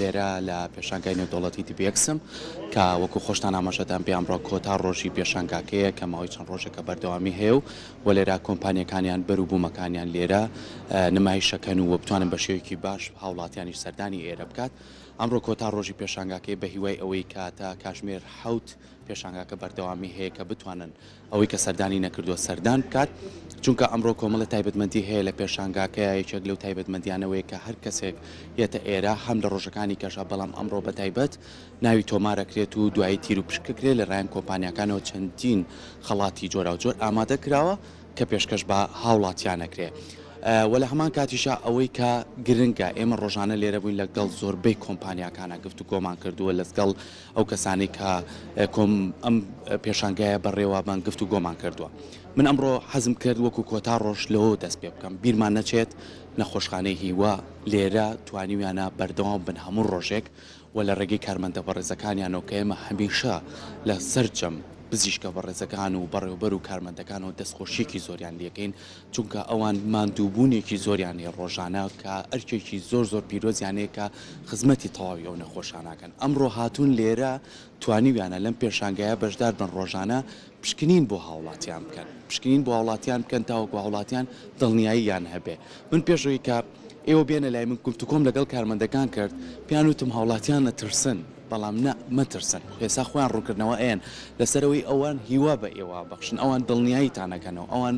لێرە لە پێشانگای نێودەوڵەتی دبێکسم کە وەکو خۆشتان ئاماژەتان پێ ئەمڕۆ کۆتا ڕۆژی پێشانگاکەیە کە ماوەی چەند ڕۆژێکە بەردەوامی هەیە و وە لێرە کۆمپانیەکانیان بەروبوومەکانیان لێرە نمایشەکەن و بتوانن بە شێوەیەکی باش هاوڵاتیانیش سەردانی ئێرە بکات ئەمڕۆ کۆتا ڕۆژی پێشانگاکەی بە هیوای ئەوەی کە تا کاژمێر حەوت پێشانگاکە بەردەوامی هەیە کە بتوانن ئەوەی کە سەردانی نەکردووە سەردان بکات، چونکە ئەمڕۆ کۆمەڵە تایبەتمەندی هەیە لە پێشانگاکەیا، یەکێک لەو تایبەتمەندیانەوەیە کە هەر کەسێک یەتە ئێرە هەم لە ڕۆژەکانی کەشا بەڵام ئەمڕۆ بە تایبەت ناوی تۆمار ئەکرێت و دوایی تیر و پشک ئەکرێت لە لایەن کۆمپانیاکانەوە چەندین خەڵاتی جۆراوجۆر ئامادە کراوە کە پێشکەش بە هاوڵاتیان ئەکرێ وە لە هەمان کاتیشا ئەوەی کە گرنگە ئێمە ڕۆژانە لێرە بووین لەگەڵ زۆربەی کۆمپانیاکانا گفتوگۆمان کردووە لەگەڵ ئەو کەسانەی کە کۆم ئەم پێشانگایە بەڕێوەبەن گفتوگۆمان کردووە. من ئەمڕۆ حەزم کرد وەکو کۆتا ڕۆژ لەوەوە دەست پێ بکەم. بیرمان نەچێت نەخۆشخانەی هیوا لێرە توانیویانە بەردەوام بن هەموو ڕۆژێک و لە ڕێگەی کارمەندە بەڕێزەکانیانەوە کە ئێمە هەمیشە لە سەرجەم پزیشکە بەڕێزەکان و بەڕێوبەر و کارمەندەکانەوە دەستخۆشیەکی زۆریان لێکەین چونکە ئەوان ماندووبوونێکی زۆریان هەیە ڕۆژانە کە ئەرکێکی زۆر زۆر پیرۆزیان هەیە کە خزمەتی تەواوی ئەو نەخۆشانە ئەکەن ئەمڕۆ هاتوون لێرە توانیویانە لەم پێشانگایە بەشدار بن ڕۆژانە پشکنین بۆ هاوڵاتیان بکەن پشکنین بۆ هاوڵاتیان بکەن تاوەکو هاوڵاتیان دڵنیاییان هەبێ من پێش ئەوەی کە ئێوە بێنە لای من گفتوگۆم لەگەڵ کارمەندەکان کرد پێیان وتم هاوڵاتیان ئەترسن بەڵام نا مەترسن ئێستا خۆیان ڕوونکردنەوە ئەیەن لەسەر ئەوەی ئەوان هیوا بە ئێوە بەخشن ئەوان دڵنیاییتان ئەکەنەوە ئەوان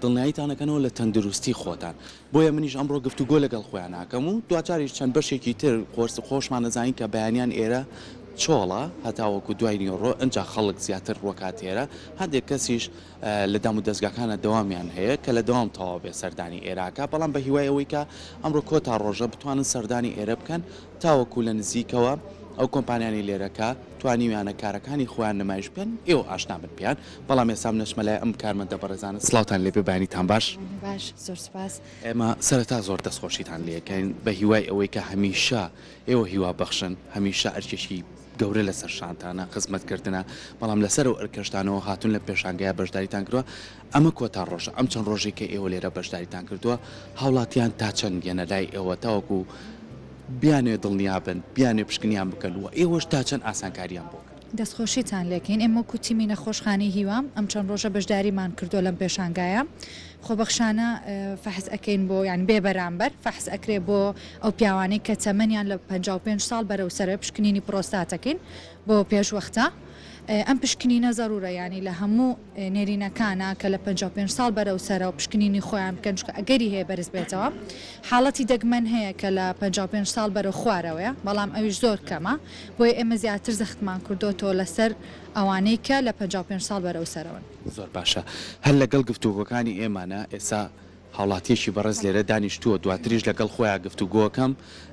دڵنیاییتان ئەکەنەوە لە تەندروستی خۆتان بۆیە منیش ئەمڕۆ گفتوگۆ لەگەڵ خۆیان ئەکەم و دواجاریش چەند بەشێکی تر خۆش خۆشمان ئەزانین کە بەیانیان ئێرە چۆڵە هەتاوەکو دوای نیوەڕۆ ئنجا خەڵک زیاتر ڕوەکات ئێرە هەندێک کەسیش لە دام و دەزگاکانە دەوامیان هەیە کە لە دەوام تەواو بێ سەردانی ئێرە ئەکا بەڵام بە هیوای ئەوەی کە ئەمڕۆ کۆتا ڕۆژە بتوانن سەردانی ئێرە بکەن تاوەکو لە نزیکەوە ئەو کۆمپانیانەی لێرە کە توانیویانە کارەکانی خۆیان نمایش بکەن ئێوە ئاشنا بن پێیان بەڵام ئێستا من ئەچمە لای ئەم کارمەندە بەڕێزانە سڵاوتان لێبێ بەیانیتان باش. بەیانی باش زۆر سوپاس. ئێمە سەرەتا زۆر دەستخۆشیتان لێکەین بە هیوای ئەوەی کە هەمیشە ئێوە هیوا بەخشن هەمیشە ئەرکێکی گەورە لەسەر شانتانە خزمەت کردنە بەڵام لەسەر ئەو ئەرکەشتانەوە هاتوون لە پێشانگایە بەشداریتان کردووە ئەمە کۆتا ڕۆژە ئەم چەند ڕۆژەی کە ئێوە لێرە بەشداریتان کردووە هاوڵاتیان تا چەند یەنە لای ئێوە تاوەکو بیانەوێ دڵنیا بن بیانەوێ پشکنیان بکەن و ئێوەش تا چەند ئاسانکاریان بۆ کردن؟ دەستخۆشیتان لێکەین ئێمە وەکو تیمی نەخۆشخانەی هیوا ئەم چەند ڕۆژە بەشداریمان کردووە لەم پێشانگایە خۆبەخشانە فەحس ئەکەین بۆ یان بێ بەرامبەر فەحس ئەکرێ بۆ ئەو پیاوانەی کە تەمەنیان لە 55 ساڵ بەرەو سەرە پشکنینی پرۆستات ئەکەین بۆ پێشوەختە ئەم پشکنینە زەرورە یانی لە هەموو نێرینەکانە کە لە 55 ساڵ بەرەو سەرەوە پشکنینی خۆیان بکەن چونکە ئەگەری هەیە بەرز بێتەوە حاڵەتی دەگمەن هەیە کە لە 55 ساڵ بەرەو خوارەوەیە بەڵام ئەویش زۆر کەمە بۆیە ئێمە زیاتر زەختمان کردۆتەوە لەسەر ئەوانەی کە لە 55 ساڵ بەرەو سەرەوەن. زۆر باشە هەر لەگەڵ گفتوگۆکانی ئێمانە ئێستا هاوڵاتیەکی بەڕێز لێرە دانیشتووە دواتریش لەگەڵ خۆیا گفتوگۆکەم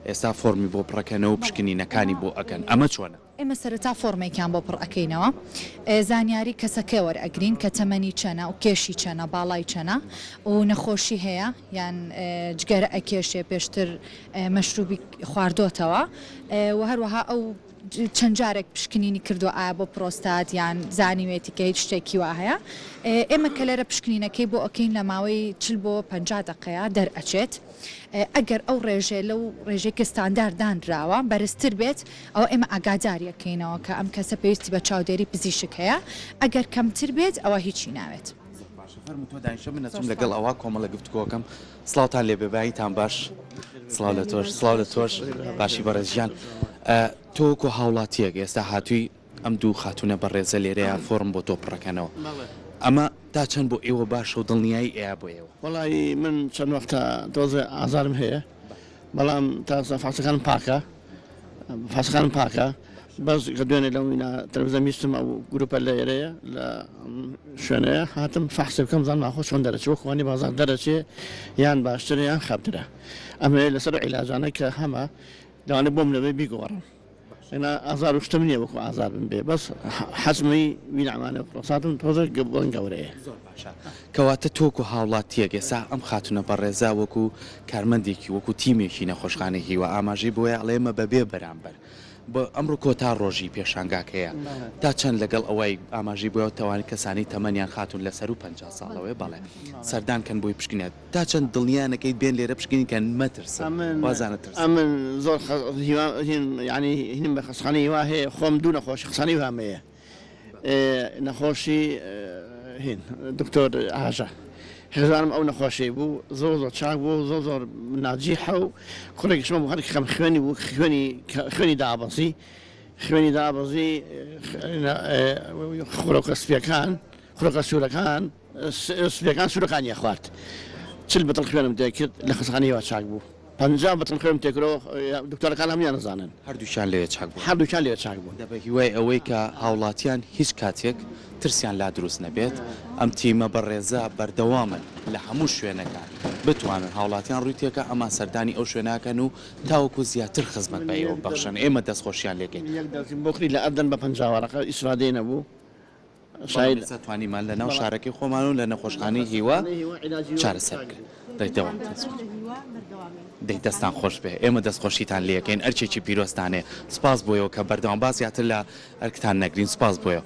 ئێستا فۆڕمی بۆ پڕەکەنەوە و پشکنینەکانی بۆ ئەکەن ئەمە چۆنە؟ ئێمە سەرەتا فۆڕمێکیان بۆ پڕ ئەکەینەوە زانیاری کەسەکە وەرئەگرین کە تەمەنی چەنە و کێشی چەنە باڵای چەنە و نەخۆشی هەیە یان جگەرە ئەکێشێ پێشتر مەشروبی خواردۆتەوە و هەروەها ئەو چەند جارێک پشکنینی کردووە ئایا بۆ پرۆستات یان زانیوێتی کە هیچ شتێکی وا هەیە ئێمە کە لێرە پشکنینەکەی بۆ ئەکەین لە ماوەی 40 بۆ 50 دەقەیە دەرئەچێت ئەگەر ئەو ڕێژەیە لەو ڕێژەی کە ستاندار دانراوە بەرزتر بێت ئەوە ئێمە ئاگاداری ئەکەینەوە کە ئەم کەسە پێویستی بە چاودێری پزیشک هەیە ئەگەر کەمتر بێت ئەوە هیچی ناوێت. زۆر باشە فەرموو تۆ دانیشە من ئەچم لەگەڵ ئەوە کۆمەڵە گفتوگۆکەم سڵاوتان لێبێ بایتان باش سڵاو لە تۆش سڵاو لە تۆش باشی بەڕێز گیان تۆ وەکو هاوڵاتیەک ئێستا هاتووی ئەم دوو خاتوونە بەڕێزە لێرەیە فۆڕم بۆ تۆ پڕەکەنەوە ئەمە تا چەند بۆ ئێوە باشە و دڵنیایی ئەیا بۆ ئێوە؟ وەڵایی من چەند وەختە تۆزێ ئازارم هەیە بەڵام تا فحسەکانم پاکە فحسەکانم پاکە بەس کە دوێنێ لەو وینا تەلەفزیۆن بیستم ئەو گروپە لە ئێرەیە لە شوێنەیە هاتم فحسێ بکەم زانم ئاخۆ چۆن دەرەچێ وەک وانی بازاڕ دەرەچێ یان باشترە یان خراپترە ئەمەوێ لەسەر عیلاجانە کە هەمە لەوانەیە بۆم نەبێ بیگۆڕم ئێنا ئازار و شتم نییە وەکو ئازار بم بێ بەس حەجمی وینامانە پرۆساتم تۆزێک گەبڵن گەورەیە. زۆر باشە کەواتە تۆ وەکو هاوڵاتیەک ئێستا ئەم خاتونە بەڕێزە وەکو کارمەندێکی وەکو تیمێکی نەخۆشخانەی هیوا ئاماژەی بۆیە ئەڵێ ئێمە بەبێ بەرامبەر. بۆ ئەمڕۆ کۆتا ڕۆژی پێشانگاکەیە تا چەند لەگەڵ ئەوەی ئاماژەی بۆ تەوان کەسانی تەمەنیان خاتوون لە سەروو 50 ساڵەوەیە بەڵێ سەردان کەن بۆی پشکنێت تا چەند دڵنیا نەکەیت بێن لێرە پشکنین کەن مەترسن وازانە ترسن. ئەمن زۆر هیوا هین یانی هینم بە خەستخانەی هیوا هەیە خۆم دوو نەخۆشی خەستخانەی هیوام هەیە نەخۆشی هین دکتۆر هاژە خێزانم ئەو نەخۆشی بوو زۆر زۆر چاک بوو زۆر زۆر ناجیحە و کوڕێکیشمە بوو هەر خەم خوێنی بوو خوێنی خوێنی دابەزی خوێنی دابەزی خورۆکە سپیەکان خورۆکە سوورەکان سپیەکان سوورەکانی خوارد چل بتڵ خوێنم تێکرد لە خەسخانەی هیوا چاک بوو. 50 بتڵ خوێنم تێکرەوە دکتۆرەکان هەموویان ئەزانن. هەردووکیان لەوێ چاک بوون. هەردووکیان لەوێ چاک بوون. دە بە هیوای ئەوەی کە هاوڵاتیان هیچ کاتێک ترسیان لا دروست نەبێت، ئەم تیمە بەڕێزە بەردەوامن لە هەموو شوێنەکان بتوانن هاوڵاتیان ڕووی تێکا ئەمان سەردانی ئەو شوێناکەن و تاوەکو زیاتر خزمەت بە ئێوە ببەخشن ئێمە دەستخۆشیان لێکەین. یەک دەرزیم بۆ کڕی لە ئەردەن بە 50 وەرەقە ئیسفادەی نەبوو. بەڵام ئێستا توانیمان لە ناو شارەکەی خۆمان و لە نەخۆشخانەی هیوا چارەسەر بکرێت. دەی دەوام دەی دەستان خۆش بێ ئێمە دەستخۆشیتان لێکەین ئەرکێکی پیرۆزتان هەیە سپاس بۆ ئێوە کە بەردەوام با زیاتر لە ئەرکتان نەگرین سپاس بۆ ئێوە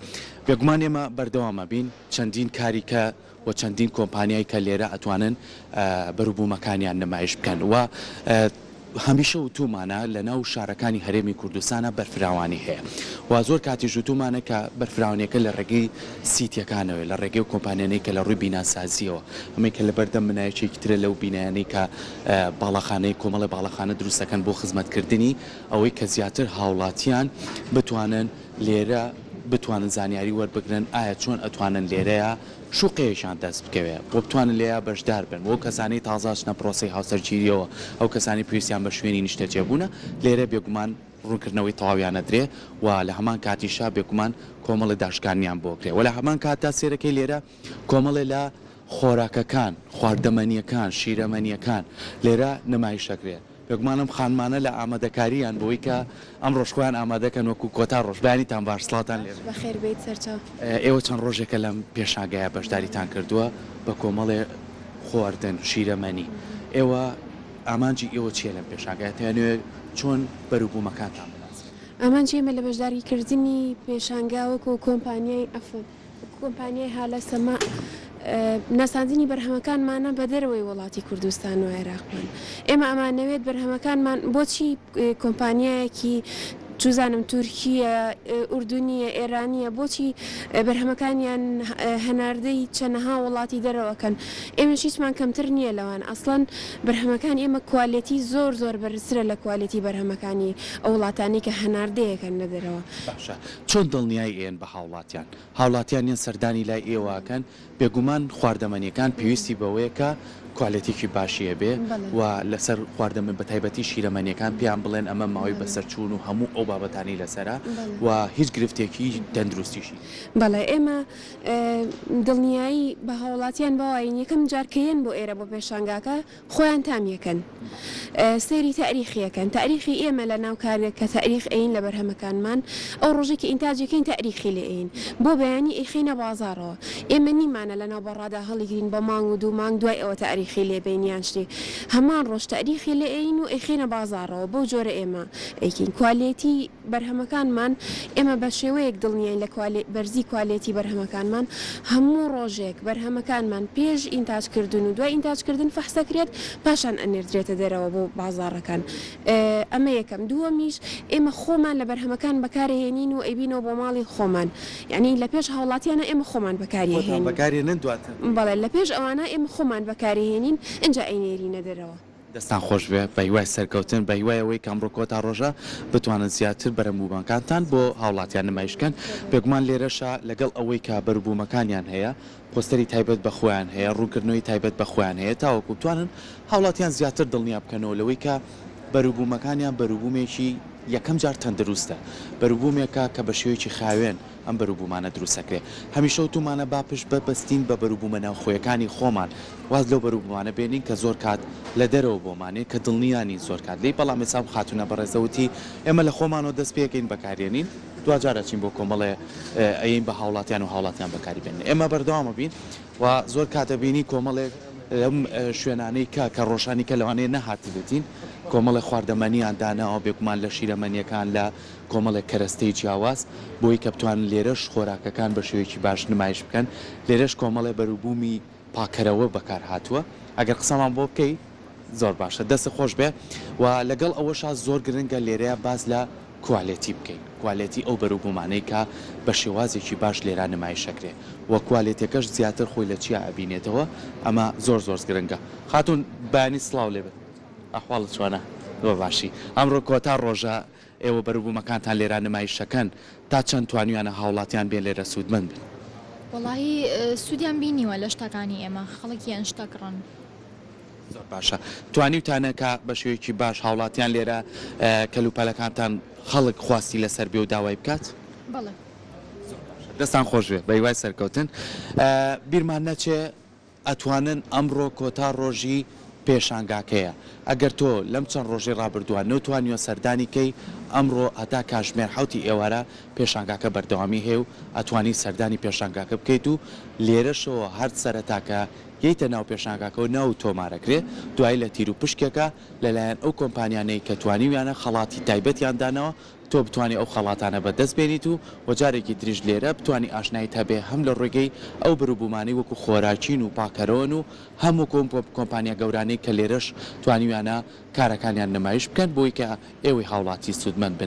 بێگومان ئێمە بەردەوام ئەبین چەندین کاری کە و چەندین کۆمپانیای کە لێرە ئەتوانن بەروبوومەکانیان نمایش بکەن و هەمیشە وتوومانە لە ناو شارەکانی هەرێمی کوردستانا بەرفراوانی هەیە و زۆر کاتیش وتوومانە کە بەرفراوانیەکە لە ڕێگەی سیتیەکانەوەیە لە ڕێگەی ئەو کۆمپانیانەی کە لە ڕووی بیناسازیەوە ئەمەی کە لەبەردەم منە یەکێکی ترە لەو بینایانەی کە باڵاخانەی کۆمەڵێ باڵەخانە دروست دەکەن بۆ خزمەتکردنی ئەوەی کە زیاتر هاوڵاتیان بتوانن لێرە بتوانن زانیاری وەربگرن ئایا چۆن ئەتوانن لێرەیا شوقەیەکیان دەست بکەوێ و بتوانن لێیا بەشدار بن و ئەو کەسانەی تازە ئەچنە پرۆسەی هاوسەرگیریەوە ئەو کەسانەی پێویستیان بە شوێنی نیشتەجێبوونە لێرە بێگومان ڕوونکردنەوەی تەواویان ئەدرێ و لە هەمان کاتیشا بێگومان کۆمەڵێ داشکاندنیان بۆ ئەکرێ و لە هەمان کاتدا سەیرەکەی لێرە کۆمەڵێ لە خۆراکەکان خواردەمەنیەکان شیرەمەنیەکان لێرە نمایش ئەکرێ. بێگومان ئەم خانمانە لە ئامادەکاریان بۆی کە ئەمڕۆش خۆیان ئامادەکەن وەکو کۆتا ڕۆژ. بەیانیتان باش، سڵاوتان لێبێ. بەخێر بێیت سەرچاو. ئێوە چەند ڕۆژێکە لەم پێشانگایە بەشداریتان کردووە بە کۆمەڵێ خواردن، شیرەمەنی. ئێوە ئامانجی ئێوە چییە لەم پێشانگایە؟ دەتانەوێ چۆن بەروبوومەکانتان بناسێنن؟ ئامانجی ئێمە لە بەشداریکردنی پێشانگا وەکو کۆمپانیای عەفوەن. کۆمپانیای هالە سەما ناساندنی بەرهەمەکانمانە بە دەرەوەی وڵاتی کوردستان و عێراقمان. ئێمە ئەمانەوێت بەرهەمەکانمان بۆچی کۆمپانیایەکی چوزانم تورکییە، ئوردونییە، ئێرانییە بۆچی بەرهەمەکانیان هەناردەی چەنەها وڵاتی دەرەوە کەن؟ ئێمەش هیچمان کەمتر نییە لەوان. ئەسڵەن بەرهەمەکانی ئێمە کوالێتی زۆر زۆر بەرزترە لە کوالێتی بەرهەمەکانی ئەو وڵاتانەی کە هەناردەیەکەن لە دەرەوە. باشە چۆن دڵنیایی ئەیەن بە هاوڵاتیان؟ هاوڵاتیان یەن سەردانی لای ئێوە ئەکەن، بێگومان خواردەمەنیەکان پێویستی بەوەیە کە کوالێتیەکی باشی هەبێ و لەسەر خواردەمەنی بەتایبەتی شیرەمەنیەکان پێیان بڵێن ئەمە ماوەی بەسەرچوون و هەموو ئەو بابەتانەی لەسەرە و هیچ گرفتێکی تەندروستیشی نیە. بەڵێ ئێمە دڵنیایی بە هاوڵاتیان بەوەین یەکەم جار کە یەن بۆ ئێرە بۆ پێشانگاکە خۆیان تام یەکەن سەیری تاریخی یەکەن تاریخی ئێمە لە ناو کارگە کە تاریخ ئەین لە بەرهەمەکانمان ئەو ڕۆژەی کە ئینتاج یەکەین تاریخی لێ ئەین بۆ بەیانی ئەیخەینە بازاڕەوە ئێمە نیمانە لە ناو بەڕادا هەڵیگرین بە مانگ و دوو مانگ دوای ئەوە تاریخی لێ بەین یان شتێک هەمان ڕۆژ تاریخی لێ ئەین و ئەیخەینە بازاڕەوە بەو جۆرە ئێمە ئەیکەین کوالێتی بەرهەمەکانمان، ئێمە بە شێوەیەک دڵنیاین لە بەرزی کوالێتی بەرهەمەکانمان، هەموو ڕۆژێک بەرهەمەکانمان پێش ئینتاج کردن و دوای ئینتاج کردن فەحس دەکرێت، پاشان ئەنێردرێتە دەرەوە بۆ بازاڕەکان. ئەمە یەکەم. دووەمیش ئێمە خۆمان لە بەرهەمەکان بەکارئەهێنین و ئەیبینەوە بۆ ماڵی خۆمان. یەعنی لە پێش هاوڵاتیانە ئێمە خۆمان بەکاری خۆتان ئەهێنین. بەکارێنن دواتر. بەڵێ لە پێش ئەوانە ئێمە خۆمان بەکارئەهێنین ئینجا ئەینێرینە دەرەوە. دەستان خۆش بێ بەهیوای سەرکەوتن بەهیوای ئەوەی کە ئەمڕۆ کۆتا ڕۆژە بتوانن زیاتر بەرەمبوومەکانتان بۆ هاوڵاتیان نمایش بکەن بێگومان لێرەشا لەگەڵ ئەوەی کە بەروبوومەکانیان هەیە پۆستەری تایبەت بە خۆیان هەیە ڕوونکردنەوەی تایبەت بە خۆیان هەیە تاوەکو بتوانن هاوڵاتیان زیاتر دڵنیا بکەنەوە لەوەی کە بەروبوومەکانیان بەروبوومێکی یەکەم جار تەندروستە بەروبوومێکە کە بە شێوەیەکی خاوێن ئەم بەروبوومانە دروست ئەکرێ. هەمیشە وتوومانە با پشت ببەستین بە بەروبوومە ناوخۆیەکانی خۆمان، واز لەو بەروبوومانە بێنین کە زۆر کات لە دەرەوە بۆمان یەن کە دڵنیا نین زۆر کات لێی، بەڵام ئێستا ئەم خاتوونە بەڕێزە وتی ئێمە لە خۆمانەوە دەست پێکەین بەکارێنین دواجار ئەچین بۆ کۆمەڵێ ئەیەین بە هاوڵاتیان و هاوڵاتیان بەکاری بێنن. ئێمە بەردەوام ئەبین و زۆر کات ئەبینی کۆمەڵێک لەم شوێنانەی کە کە ڕۆژانی کە لەوانەیە نەهاتبێتین. کۆمەڵێ خواردەمەنیان داناوە بێگومان لە شیرەمەنیەکان لە کۆمەڵێک کەرەستەی جیاواز بۆی کە بتوانن لێرەش خۆراکەکان بە شێوەیەکی باش نمایش بکەن لێرەش کۆمەڵێ بەروبوومی پاکەرەوە بەکار هاتووە ئەگەر قسەمان بۆ بکەی زۆر باشە دەستت خۆش بێ و لەگەڵ ئەوەشا زۆر گرنگە لێرەیا باس لە کوالێتی بکەین کوالێتی ئەو بەروبوومانەی کە بە شێوازێکی باش لێرا نمایش ئەکرێ و کوالێتیەکەش زیاتر خۆی لە چیا ئەبینێتەوە ئەمە زۆر زۆر گرنگە خاتوون بەیانی سڵاو لێ بێت ئەحواڵت چۆنە زۆر باشی ئەمڕۆ کۆتا ڕۆژە ئێوە بەروبوومەکانتان لێرا نمایشەکەن تا چەند توانیویانە هاوڵاتیان بێن لێرە سوودمەند بن؟ وەڵاهی سوودیان بینیوە لە شتەکانی ئێمە خەڵک یان شتە کڕن. زۆر باشە توانیوتانە کە بە شێوەیەکی باش هاوڵاتیان لێرە کەلوپەلەکانتان خەڵک خواستی لەسەر بێ و داوای بکات؟ بەڵێ. زۆر باشە دەستان خۆش بێ بەهیوای سەرکەوتن بیرمان نەچێ ئەتوانن ئەمڕۆ کۆتا ڕۆژی پێشانگاکەیە ئەگەر تۆ لەم چەند ڕۆژەی ڕابردووە نەوتوانیوە سەردانی کەی ئەمڕۆ هەتا کاژمێر حەوتی ئێوارە پێشانگاکە بەردەوامی هەیە و ئەتوانی سەردانی پێشانگاکە بکەیت و لێرەشەوە هەر سەرەتا کە یەیتە ناو پێشانگاکەوە ناوت تۆمارەکرێ دوایی لە تیروپشکێکا لەلایەن ئەو کۆمپانیانەی کە توانیویانە خەڵاتی تایبەتیان داناوە تۆ بتوانی ئەو خەڵاتانە بەدەست بێنیت و وە جارێکی تریش لێرە بتوانی ئاشناییت هەبێ هەم لە ڕێگەی ئەو بروبومانەی وەکو خۆراکین و پاکەرەوەن و هەم وەکو ئەم کۆمپانیا گەورانەی کە لێرەش توانیویانە کارەکانیان نمایش بکەن بۆی کە ئێوەی هاوڵاتی سوودمەند بن.